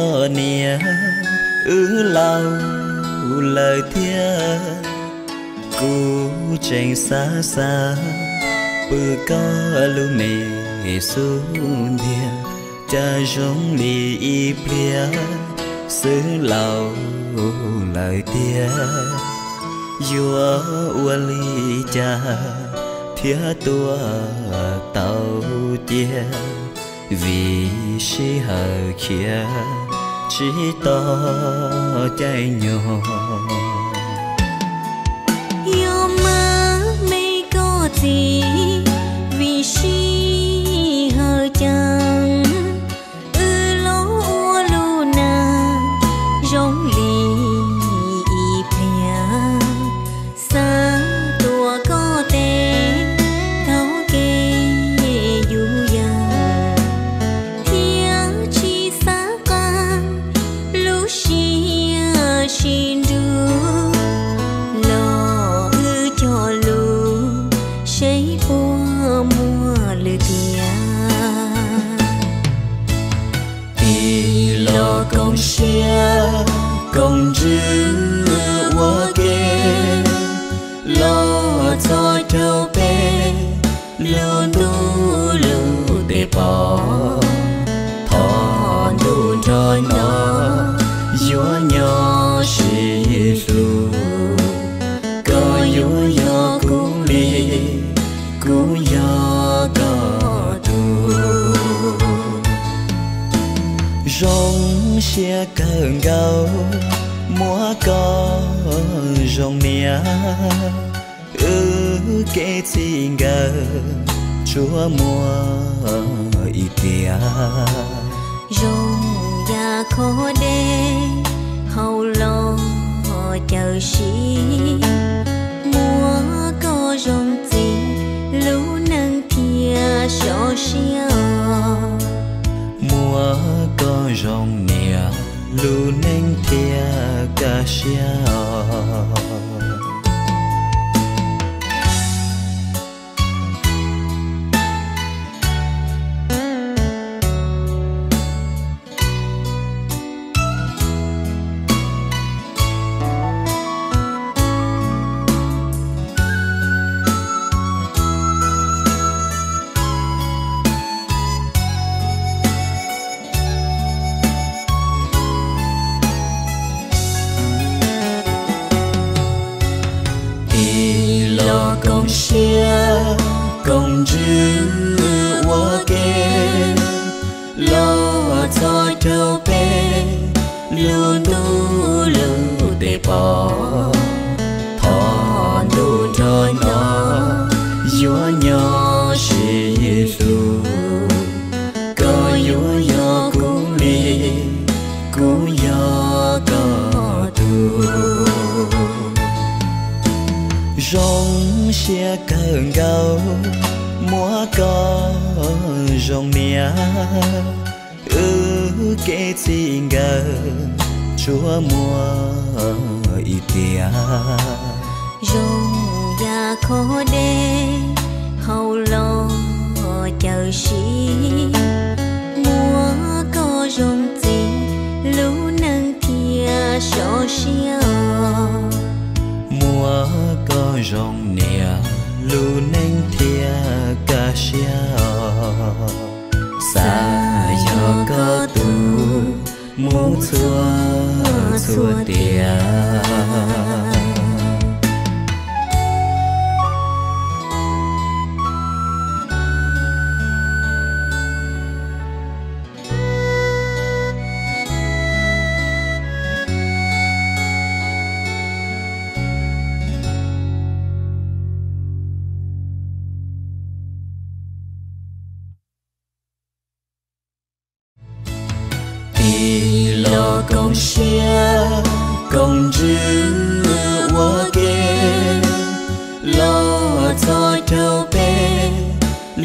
Niam, wb laus lawm thiab, kuv tseem xav xav pw koj lub me xub ntiag, cas zoo li ib pliag xwb laus lawm tiag, yuav ua li cas thiaj tuaj tau cia, vim sij hawm khiav tsis tau caij nyoog. Yog mas me koj txiv, vim sij hawm ceeb, wb los ua lub neej zoo li ib pliag, xav tuav koj tes taug kev yus yam, thiab tsis xav qab lub siab sib nrug, los wb cog lus seb puas muaj lwm tiam. Tig los koom siab koom ntsws ua ke, los txog caug peb lub ntuj lub tes pom, thov ntuj nrog no yuav nyob sib hlub, koj yuav yog kuv li, kuv yog koj tug. Zoo siab kawg nkaus muab koj zoo niam, wb kev txij nkawm tsuas muaj ib tiam. Zoo yam khob dej haus los cawm siv, muab koj zoo txiv lub neej thiaj sov siab os. Muab koj zoo niam lub neej thiaj kaj siab os. Tig los koom siab koom ntsws ua ke, los txog caug peb lub ntuj lub tes pom, thov ntuj nrog no yuav nyob sib hlub, koj yuav yog kuv li, kuv yog koj tug. Zoo siab kawg nkaus muab koj zoo niam, wb kev txij nkawm tsuas muaj ib tiam. Zoo yam khob dej haus los cawm siv, muab koj zoo txiv lub neej thiaj sov siab os. Muab koj zoo niam lub neej thiaj kaj siab os. Xav yog koj tug mus txhua txhua tiam. Tig los koom siab koom ntsws ua ke, los txog caug peb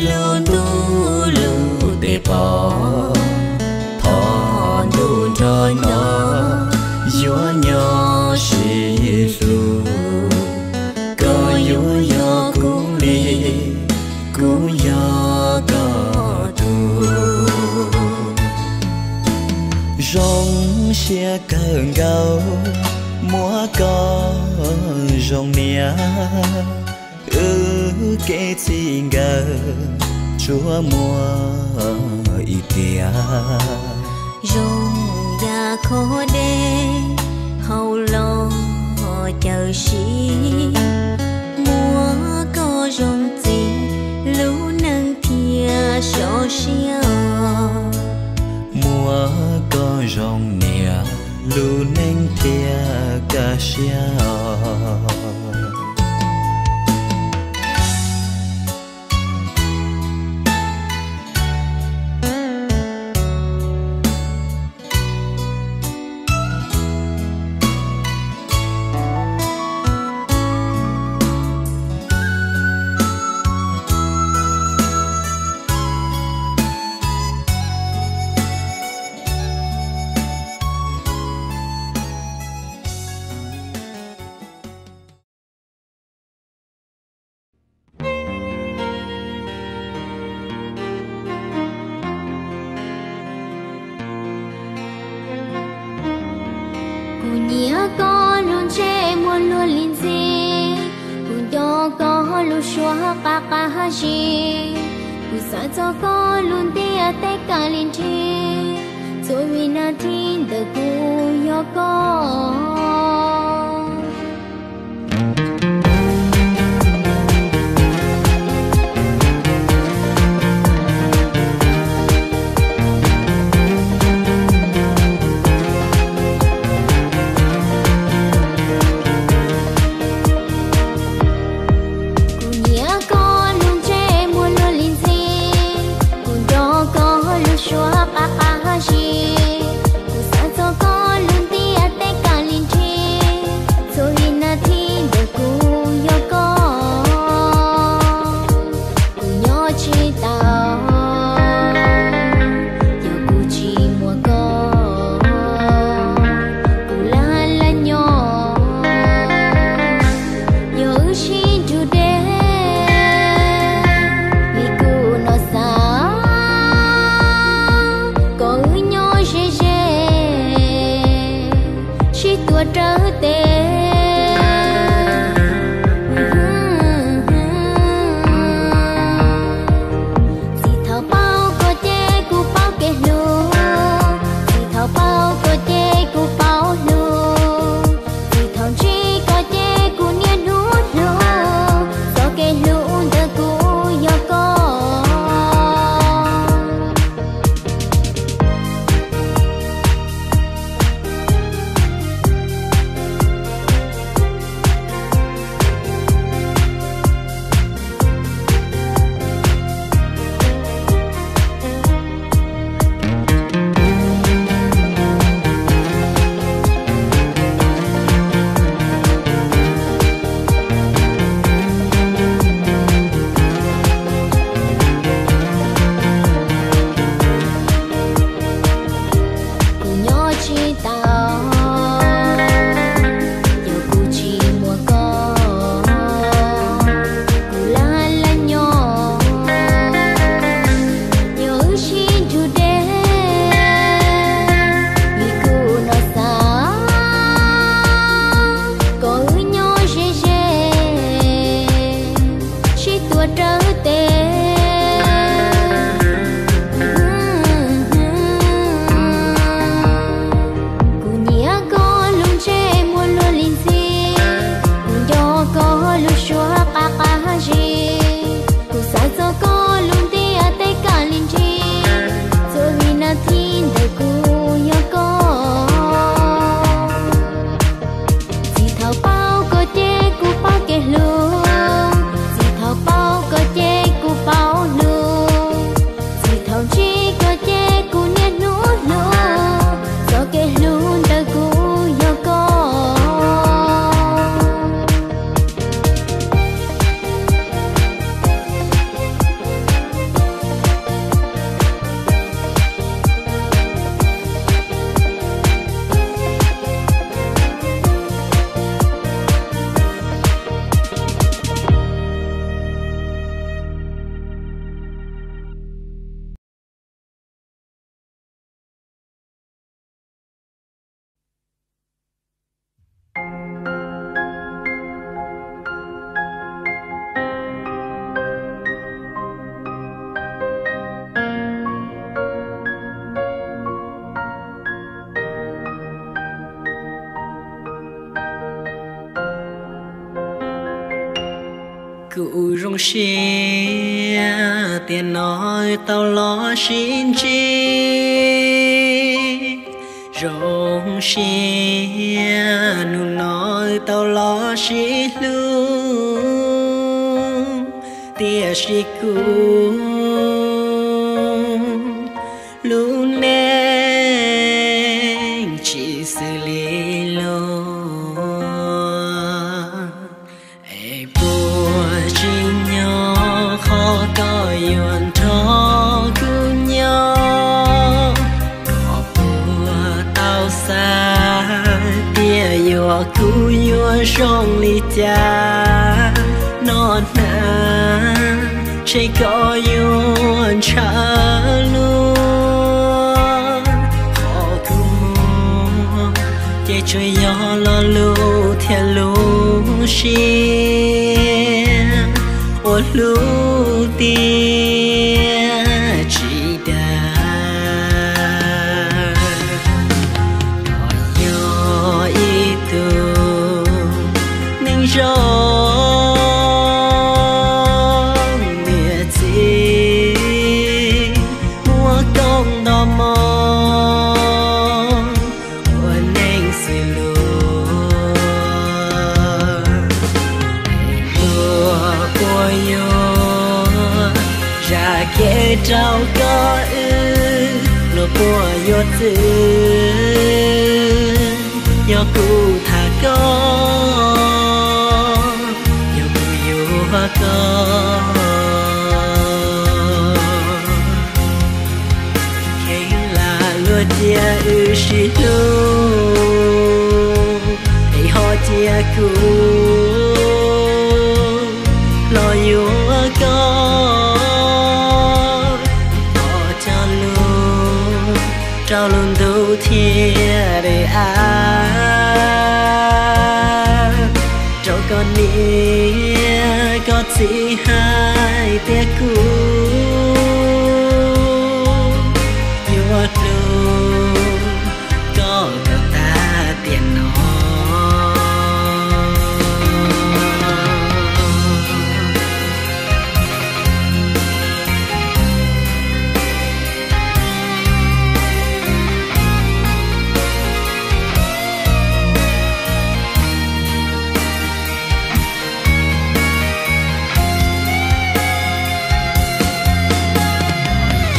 lub ntuj lub tes pom, thov ntuj nrog no yuav nyob sib hlub, koj yuav yog kuv li, kuv yog koj tug. Zoo siab kawg nkaus muaj koj zoo niam, wb kev txij nkawm tsuas muaj ib tiam. Zoo yam qhov dej haus los cawm siv, muaj koj zoo txiv lub neej thiaj sov siab os. Muaj koj zoo niam lub neej thiaj kaj siab os. Kuv nyiam koj lub ntsej muag luag li ntxim, kuv nco koj lub suab qab qab zib, kuv xav txog koj lub ntiaj teb kaj li nrig, txhua vib nas this ntawm kuv yog koj. Kuv nyiam koj lub ntsej muag luag li ntxim, kuv nco koj lub suab qab qab zib, kuv xav txog koj lub ntiaj teb kaj li nrig, txhua vib nas this ntawm kuv yog koj. Kuv nyob tsis tau, yog kuv tsis muaj koj, kuv lam lam nyob, yog wb sib nrug deb, vim kuv no xav kom wb nyob ze ze, sib tuav rawv tes. Txij thaum paub koj ces kuv paub kev hlub, txij thaum paub koj ces kuv paub hlub, txij thaum ntsib koj ces kuv niaj hnub hlub, txoj kev hlub ntawm kuv yog koj. Kuv zoo siab tiam no wb tau los sib ntsib, zoo siab hnub no wb tau los sib hlub, tiam sis kuv lub neej tsis xws li luag. Es puas tsim nyog qhov koj yuav nrog kuv nyob, koj puas tau xav tias yog kuv yuav zoo li cas? No na, ntshe koj yuav ntshaw luag, qhov kuv muaj ces tsuas yog lo lus thiab lub siab uas hlub tiag tsis dag. Koj yog ib tug neeg zoo niam txiv, muaj koob nto moo ua neej xws luag. Luag puas yuav zam kev rau koj wb, luag puas yuav txwv yog kuv tham koj, yog kuv yuav koj? Kheev lam luag cia wb sib hlub, es ho cia kuv los yuav koj. Thov cog lus rau lub ntuj thiab daim av, rau koj niam koj txiv hais tias kuv yuav hlub koj kom tag tiam no.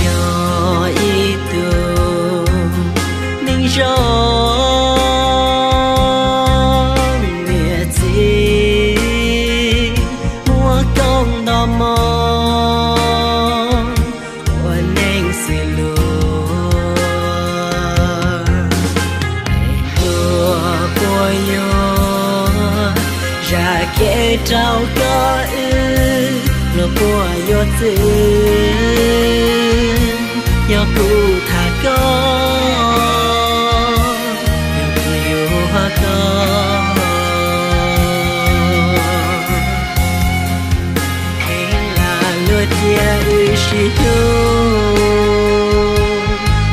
Yog ib tug neeg zoo niam txiv, muaj koob nto moo ua neej xws luag. Luag puas yuav zam kev rau koj wb, luag puas yuav txwv yog kuv tham koj, yog kuv yuav koj? Kheev lam luag cia wb sib hlub,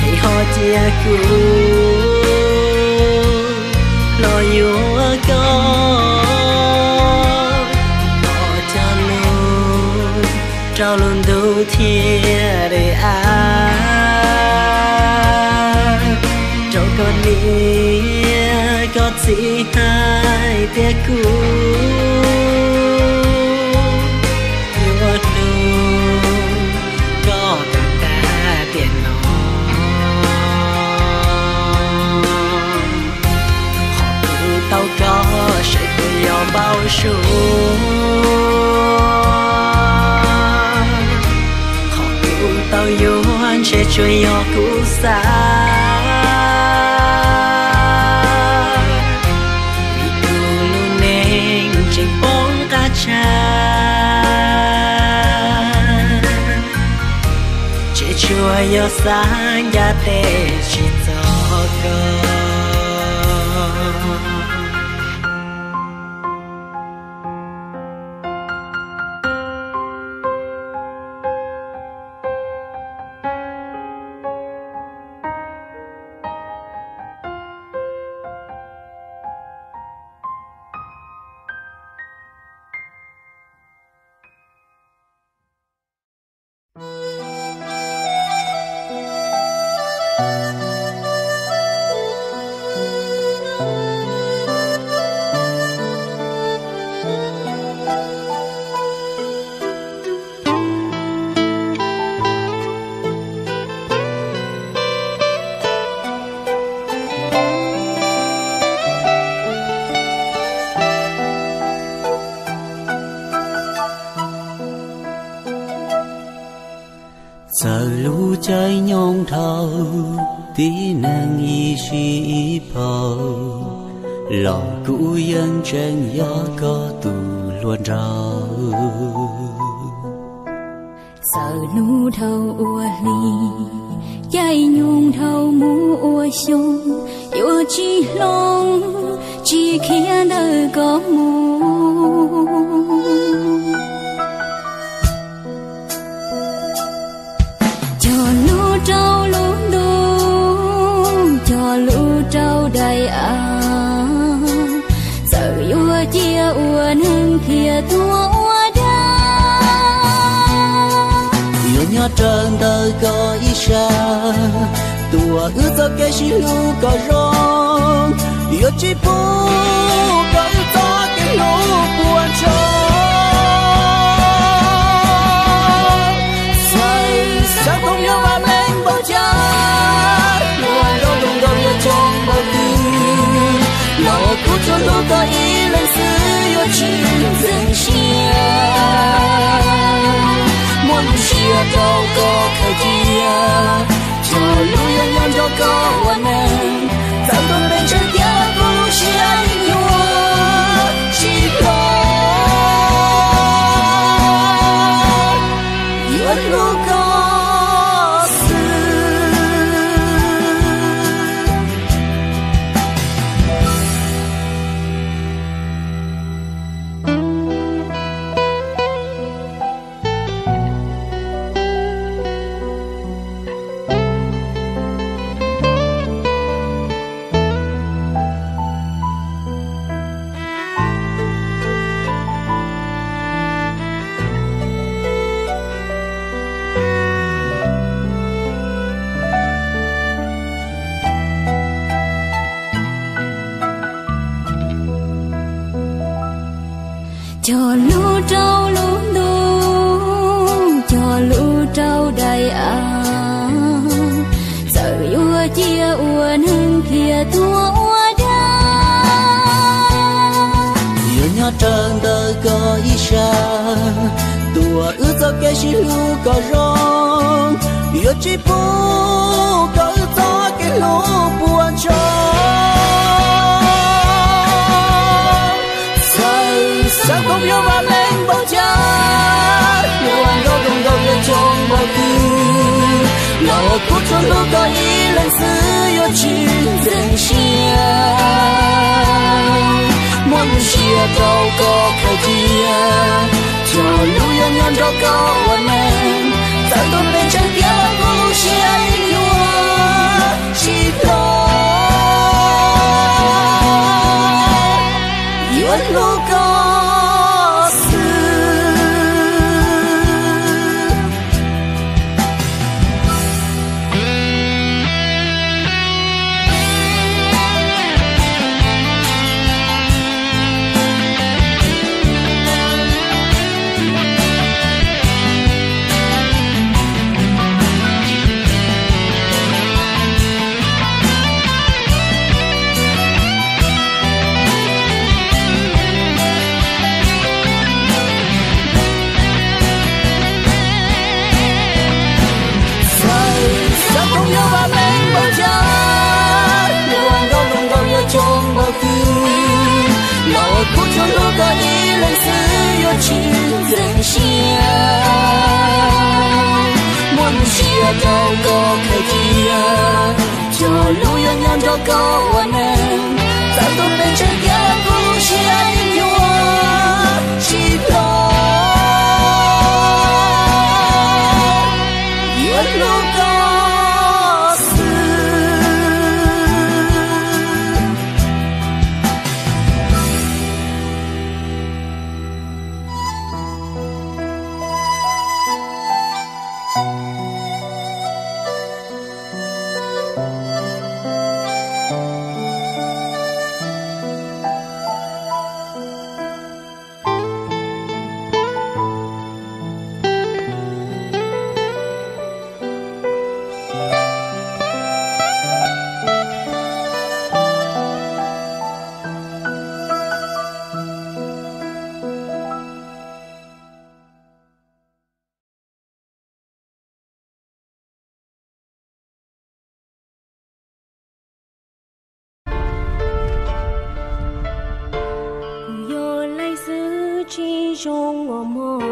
es ho cia kuv los yuav koj. Thov cog lus rau lub ntuj thiab daim av, rau koj niam koj txiv hais tias kuv yuav hlub koj kom tag tiam no. Qhov kuv tau koj seb puas yog npau suav, qhov kuv tau yuav ntshe tsuas yog kuv xav, vim kuv lub neej tseem poob qab tsag, tseem tsuas yog xav ncaj tes tsis txog koj. Txawm lub caij nyoog dhau, tib neeg ib sij ib phaum, los kuv yeej tseem yog koj tus hluas nraug. Txawm hnub dhau ua hli, caij nyoog dhau mus ua xyoo, yuav tsis hloov, tsis khiav ntawm koj mus. Cog lub rau lub ntuj, cog lub rau daim av, txawm yuav cia ua neeg thiaj tuag ua dab. Yuav nyob raws ntawm koj ib sab, tuaj wb txoj kev sib hlub kom zoo, yuav tsis pub kom wb txoj kev hlub puas tsaug. Xav xav koom nyob vaj meej npaum cas, hluas nkauj zoo nkauj yuav coob npaum twg, los kuv tsuas hlub koj ib leeg xwb yuav tsis ntxeev siab. Muaj lub siab rau koj khaws cia, cog lub yuav nyob nrog koj ua neej, txawm tuag pes tsawg thiab kuv lub siab yeej yuav tsis hlob, yuav hlub koj xwb. Cog lub rau lub ntuj, cog lub rau daim av, txawm yuav cia ua neeg thiaj tuag ua dab. Yuav nyob raws ntawm koj ib sab, tuaj wb txoj kev sib hlub kom zoo, yuav tsis pub kom wb txoj kev hlub puas tsaug. Xav xav koom nyob vaj meej npaum cas, hluas nkauj zoo nkauj yuav coob npaum twg, los kuv tsuas hlub koj ib leeg xwb yuav tsis ntxeev siab. Muaj lub siab rau koj khaws cia, cog lub yuav nyob nrog koj ua neej, txawm tuag pes tsawg thiab kuv lub siab yeej yuav tsis hlob, yuav hlub koj xwb. Xav xav koom nyob vaj meej npaum cas, hluas nkauj zoo nkauj yuav coob npaum twg, los kuv tsuas hlub koj ib leeg xwb yuav tsis ntxeev siab. Muaj lub siab rau koj khaws cia, cog lub yuav nyob nrog koj ua neej, txawm tuag pes tsawg thiab kuv lub siab yeej yuav tsis hlob, yuav hlub koj xwb. zoo ua mog.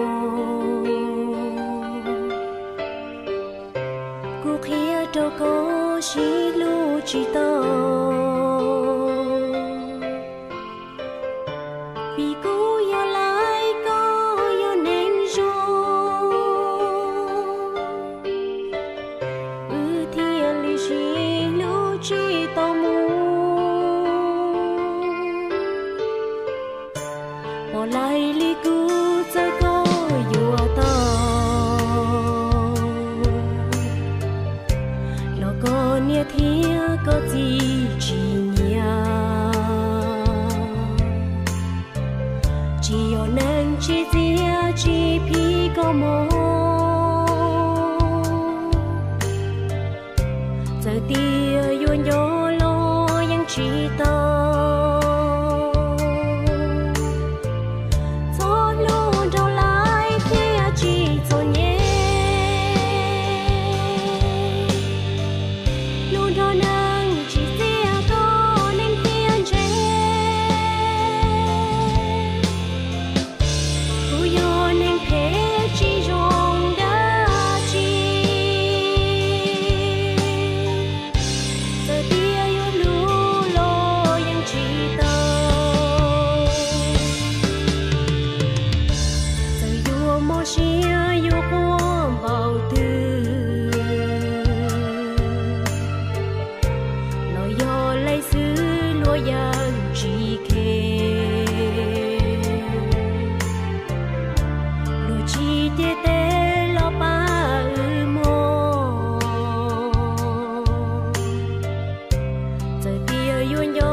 Kuv qhia rau koj sib hlub tsis tau, vim kuv yog lawv, koj yog neeg zoo. Wb thiaj li sib hlub tsis tau mus, pom lawv li kuv txawj koj yuav tau, los koj niam thiab koj txiv tsis nyiam. Tsis yog neeg tsim txiaj tsis phim koj mog, txawm tias yuav nco los yeej tsis tau. Txhob hlub nrog lawv thiaj tsis txom nyem, hlub nrog neeg tsim txiaj koj neeg thiaj ntse. Kuv yog neeg phem tsis zoo dab tsi, txawm tias yuav hlub los yeej tsis tau. Txawm yuav mob siab yuav quaj npaum twg, los yog leej xwb luag yeej tsis khe. Luag tsis cev tes los pab wb mog, txawm tias yuav nco